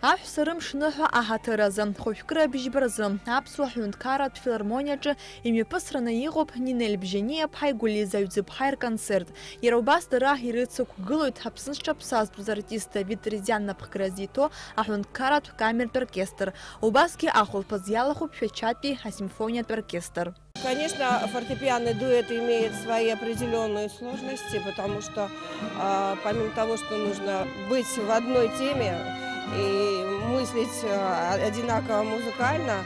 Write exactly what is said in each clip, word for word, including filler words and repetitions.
Аҳәса рымш ныҳәа аҳаҭыр азы, хәажәкыра быжьба рзы, Аԥсуа ҳәынҭқарратә филармониаҿы имҩаԥысраны иҟоуп Нинель Бжьаниаԥҳаи Гәлиза Ҩӡыԥҳаи рконцерт. Иара убас дара ирыцықәгылоит Аԥсны зҽаԥсазтәыз артист Давид Терезиан напхгара зиҭо аҳәынҭқарратә камертә оркестр, убасгьы ахәылԥаз иалахәуп Шәачатәи асимфониатә оркестр. Конечно, фортепианный дуэт имеет свои определённые сложности, потому что, а, помимо того, что нужно быть в одной теме и мыслить, а, одинаково музыкально,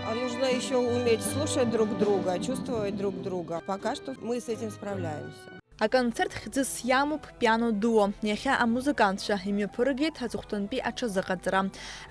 а нужно ещё уметь слушать друг друга, чувствовать друг друга. Пока что мы с этим справляемся. Аконцерт хьӡыс иамоуп Пиано дуо. Иахьа амузыкантцәа имҩаԥыргеит аҵыхәтәантәи аҽазыҟаҵара.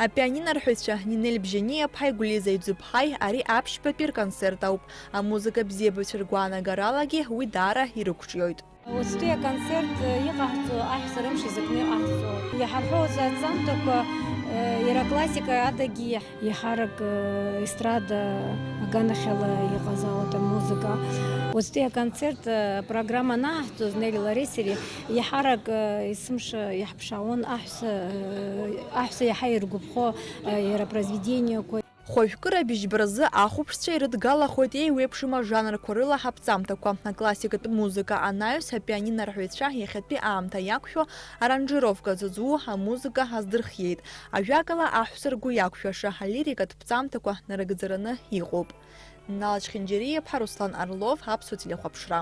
Апианинарҳәаҩцәа Нинель Бжьаниаԥҳаи Гәлиза Ҩӡыԥҳаи ари аԥшьбатәи рконцерт ауп. Амузыка бзиабаҩцәа ргәаанагаралагьы уи даара ирықәҿиоит. Уаҵәтәи аконцерт, э, иҟаҳҵо аҳәса рымш изакәны иҟаҳҵо. Иҳарҳәоз аҵамҭақәа, э, иара аклассика адагьы иаҳ-, еиҳарак, э, естрада аганахьала иҟазаауеит амузыка. Уаҵәтәи аконцерт, э, апрограмма анаҳҵоз Нели Лареи сареи, еиҳарак, э, есымша иаҳԥшаауан аҳәса, э, аҳәса иаҳа иргәаԥхо, э, иара апроизведениақәа. Хәажәкыра быжьба рзы ахәаԥшцәа ирыдгалахоит еиуеиԥшым ажанрқәа рыла ҳаԥҵамҭақәа, аклассикатә музыка анаҩс, апианинарҳәаҩцәа иахьатәи аамҭа иақәшәо аранжировка зызу амузыка аздырхиеит, ажәакала, аҳәса ргәы иақәшәаша алирикатә ԥҵамҭақәа нарыгӡараны иҟоуп. Нал Ачхьынџьариаԥҳа, Руслан Орлов, Аԥсуа телехәаԥшра.